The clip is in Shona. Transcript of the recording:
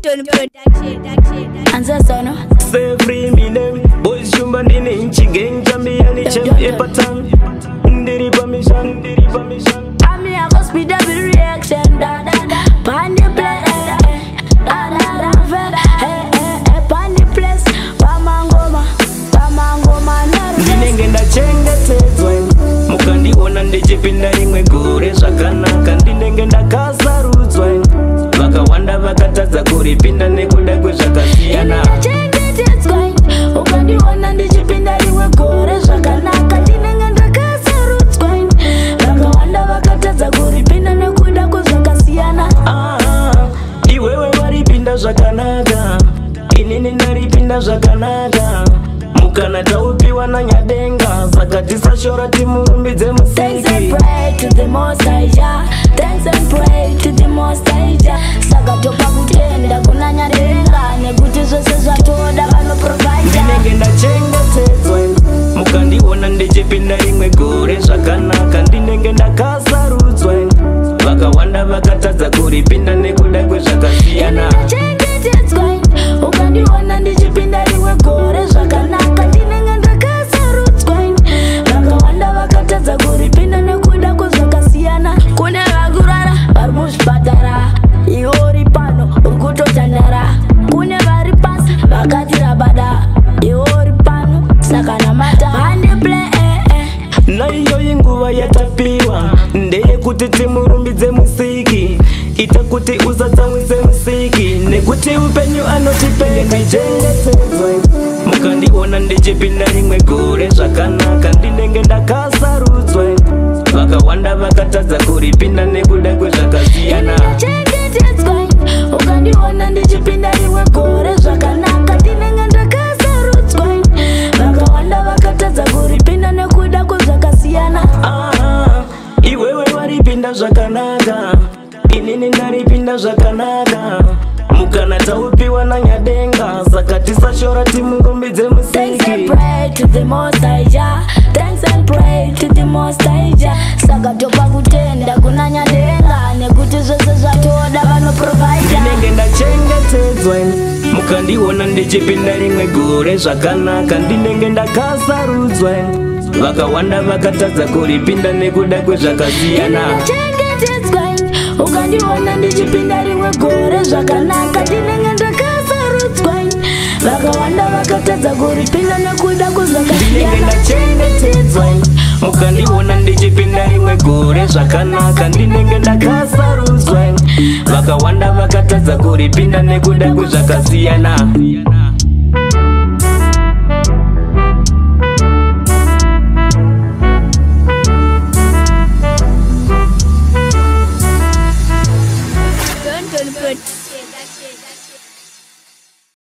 Don Production. Anza sono. Say free me name. Boys Shumba ndini nchi gang champion champ epatan. Ndiri permission, ndiri permission. I'm here go speed up the reaction. Da da da. Pan the play. Eh, eh. Da da da. Eh eh eh. Pan the place. Pamangoma. Pamangoma. Ndinenge ndachengetedzwa, mukandiona ndichipinda rimwe gore zvakanaka. Ndinenge ndakasarudzwa, vakawanda vakatadza kuripinda nekuda kwezvakasiyana. Ndachengetedzwa, ukandiona ndichipinda rimwe gore zvakanaka. Ndinenge ndakasarudzwa, vakawanda vakatadza kuripinda nekuda kwezvakasiyana. Ah, iwewe waripinda zvakanaka, inini ndaripinda zvakanaka. Mukana taupiwa naNyadenga, saka tisashora, timurumbidze Thanks and Musiki. Pray to the Most High Jah. Thanks and pray to the Most High Jah. Saka topa kutenda kuna Nyadenga nekuti zvose zvatoda vanoprovida. Ndinenge ndachengetedzwa, mukandiona ndichipinda rimwe gore zvakanaka. Ndinenge ndakasarudzwa, vakawanda vakatadza kuripinda nekuda kwezvakasiyana. Ndachengetedzwa, ukandiona ndichipinda rimwe gore zvakanaka. Ndinenge ndakasarudzwa, vakawanda vakatadza kuripinda nekuda kwezvakasiyana. Kune vakurara vari muzvipatara, iwe uri pano uri kutotandara. Kune vari pasi vakati rabada, iwe uri pano, saka namata handiplay eh, eh. Naiyoyi nguva yatapiwa ndeyekuti timurumbidze Musiki. Ita kuti usatsamwise Musiki nekuti upenyu anotipeka. Chengetedzwa, mukandiona ndichipinda rimwe gore zvakanaka. Ndinenge ndakasarudzwa, vakawanda vakatadza kuripinda nekuda kwezvakasiyana. Ndachengetedzwa, ukandiona ndichipinda rimwe gore zvakanaka. Ndinenge ndakasarudzwa, vakawanda vakatadza kuripinda nekuda kwezvakasiyana. Ah, iwewe waripinda zvakanaka, inini ndaripinda zvakanaka. Mukana taupiwa naNyadenga, saka tisashora, timurumbidze Thanks and Musiki. Pray to the Most High Jah. Thanks and pray to the Most High Jah. Saka topa kutenda kuna Nyadenga nekuti zvose zvatoda vanoprovida. Ndinenge ndachengetedzwa, mukandiona ndichipinda rimwe gore zvakanaka. Ndinenge ndakasarudzwa, vakawanda vakatadza kuripinda nekuda kwezvakasiyana. Ndachengetedzwa, ukandiona ndichipinda rimwe gore zvakanaka. Ndinenge ndakasarudzwa, vakawanda vakatadza kuripinda nekuda Ndinenge kwezvakasiyana. ndachengetedzwa, mukandiona ndichipinda rimwe gore zvakanaka. Ndinenge ndakasarudzwa, vakawanda vakatadza kuripinda nekuda kwezvakasiyana.